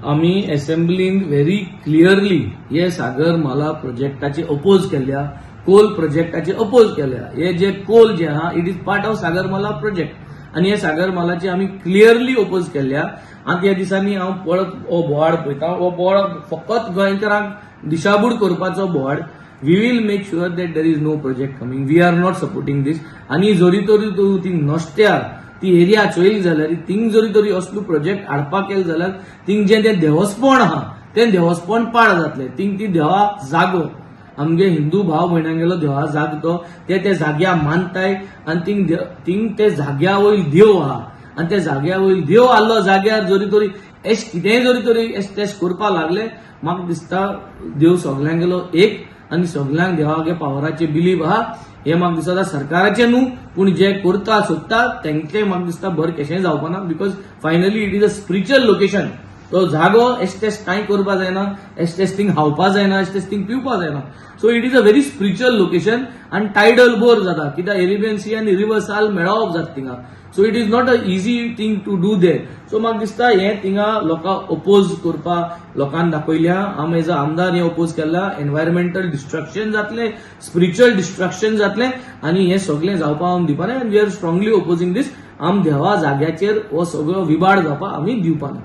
आमी एसेंब्लीन very clearly हे Sagarmala प्रोजेक्टाचे oppose केल्या, कोल प्रोजेक्टाचे अपोज केल्या. हे जे कोल जे आहा, it is part of Sagarmala project आनी हे सागरमालाचे आमी क्लियरली अपोज केल्या. आनी ह्या दिसांनी हांव परत हो बोवाळ पळयता. हो बोवाळ फकत गोंयकारांक दिशाभूल करपाचो बोवाळ. We will make sure that there is no project coming. We are not supporting this. आनी जरी तरी तूं ती नश्ट्यार ती एरिया चोयली जाल्यार, थिंग जरी तरी असलो प्रोजेक्ट हाडपाक केले जाल्यार, थिंग जें तें देवस्पण आहा, तें देवस्पण पाड जातलें. थिंग ती देवा जागो, आमगे हिंदू भाव भयणांगेलो देवा जागो तो, ते त्या जाग्या मानताय आनी थिंग ते जाग्या वयल देव आहा. आनी त्या जाग्या वयल देव आहलो जाग्यार जरी तरी एश कितेंय जरी तरी एश तेश करपाक लागले, म्हाका दिसता देव सगल्यांगेलो एक आनी सगल्यांक देवागे पावराचे बिलीव आहा. हे म्हाका दिसता सरकाराचे न्हू, पूण जे करता सोदता तेंचे म्हाका दिसता बरें कशेंय जावपाना, because finally it is a spiritual location. तो जागो एश तेश कांय करपा जायना, एश तेश थिंग खावपा जायना, एश तेश थिंग पिवपा जायना. So it is a very spiritual location आनी टायडल बोर जाता, कित्याक एरेबियन सी आनी रिवर साल मेळोवप जाता थिंगा. So it is not a easy thing to do there. So म्हाका दिसता हें थिंगा लोकांक अपोज करपा लोकांक दाखयल्या. आम एज अ आमदार हें अपोज केला. एनवायरमेंटल डिस्ट्रक्शन जातलें, स्पिरिच्युअल डिस्ट्रक्शन जातलें आनी हें सगळें जावपाक आमी दिवपा ना, and we are strongly opposing this. आम देवा जाग्याचेर हो सगळो विबाड जावपाक आमी दिवपा ना.